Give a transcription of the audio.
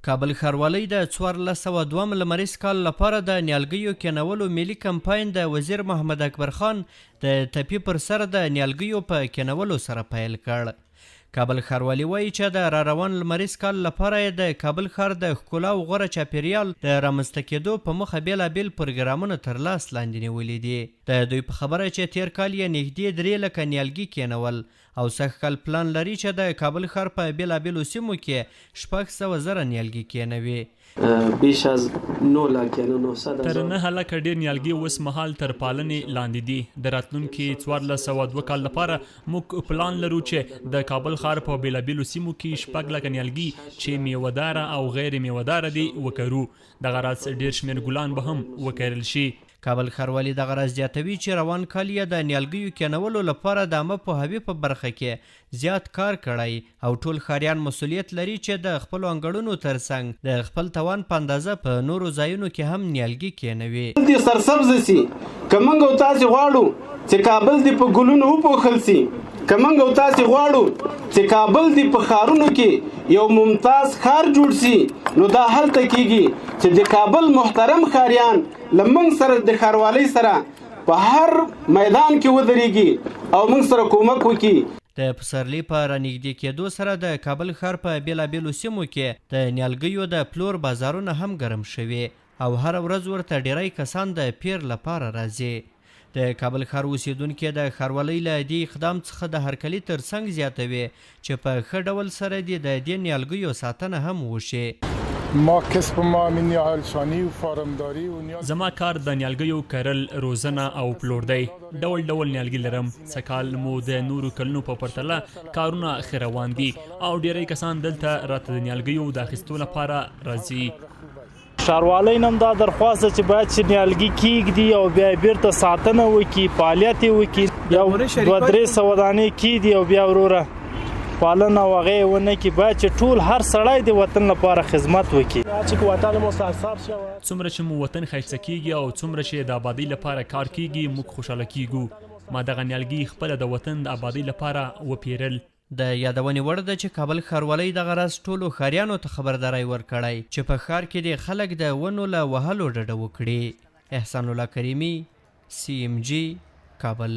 کابل ښاروالۍ د 1402 لمریز کال لپاره د نیالګیو کېنولو ملي کمپاین د وزیر محمد اکبر خان د تپي پر سر د نیالګیو په کېنولو سره پیل کړ. کابل ښاروالي وايي چې د راروان لمریز کال لپاره یې د کابل ښار د ښکلا او غوره چاپېریال د رامنځته کېدو په موخه بېلابېل پروګرامونه تر لاس لاندې نیولي دي. د دوی په خبره چې تېر کال یې نږدې درې لکه نیالګي کېنول او سږ کال پلان لري چې د کابل ښار په بېلابېلو سیمو کې 600,000 نیالګي کېنوي. بیش از 9 لک یعنی 900 تر 9 لکه ډېر نیالګي اوس مهال تر پالنې لاندې دي. د راتلونکي 1402 کال لپاره موږ پلان لرو چې د کابل ښار په بېلابېلو سیمو کې 6 لکه نیالګي چې میوه داره او غیر میوه داره دي وکرو. دغه راز ډېر شمېر ګلان به هم وکرل شي. کابل ښاروالي دغه راز زیاتوي چې روان کال یې د نیالګیو کېنولو لپاره د عامه پوهاوي په برخه کې زیات کار کړی او ټول ښاریان مسوولیت لري چې د خپلو انګړونو ترڅنګ د خپل توان په اندازه په نورو ځایونو کې هم نیالګي کېنوي. کابل دې سرسبز سي، که موږ او تاسې غواړو چې کابل دې په ګلونو وپوښل سي، که موږ او تاسې غواړو چې کابل دې په ښارونو کې یو ممتاز ښار جوړ سي، نو دا هلته کیږي چې د کابل محترم ښاریان له موږ سره د ښاروالۍ سره په هر میدان کې ودرېږي او موږ سره کومک وکړي. د پسرلي په رانږدې کېدو سره د کابل ښار په بېلابېلو سیمو کې د نیالګیو د پلور بازارونه هم ګرم شوي او هره ورځ ورته ډېری کسان د پېر لپاره راځي. د کابل ښار اوسېدونکي د ښاروالۍ له دې اقدام څخه د هرکلي ترڅنګ زیاتوي چې په ښه ډول سره دې د دې نیالګیو ساتنه هم وشي. ما کسب ما من نیالشانی و فارمداری و نیال. زما کار د نیالګیو کرل، روزنه او پلور دی. ډول ډول نیالګي لرم. سږکال مو د نورو کلونو په پرتله کارونه ښه روان دي او ډېری کسان دلته راته د نیالګیو د اخیستو لپاره راځي. ښاروالۍ نه هم دا درخواست ده چې باید چې نیالګي کیږدي او بیا یې بیرته ساتنه وکړي، فعالیت یې وکړي. یو دوه درې سوه دانې کیږدي او بیا وروره پالنه او هغه یې ونه کړي. باید چې ټول هر سړی د وطن لپاره خدمت وکړي. څومره چې مو وطن ښایسته کیږي او څومره چې د ابادۍ لپاره کار کیږي، موږ خوشحاله کیږو. ما دغه نیالګي خپله د وطن د ابادۍ لپاره وپیرل. د یادونې وړ ده چې کابل ښاروالۍ دغه راز ټولو ښاریانو ته خبرداری ورکړی چې په ښار کې دې خلک د ونو له وهلو ډډه وکړي. احسان الله کریمي، سي ام جي، کابل.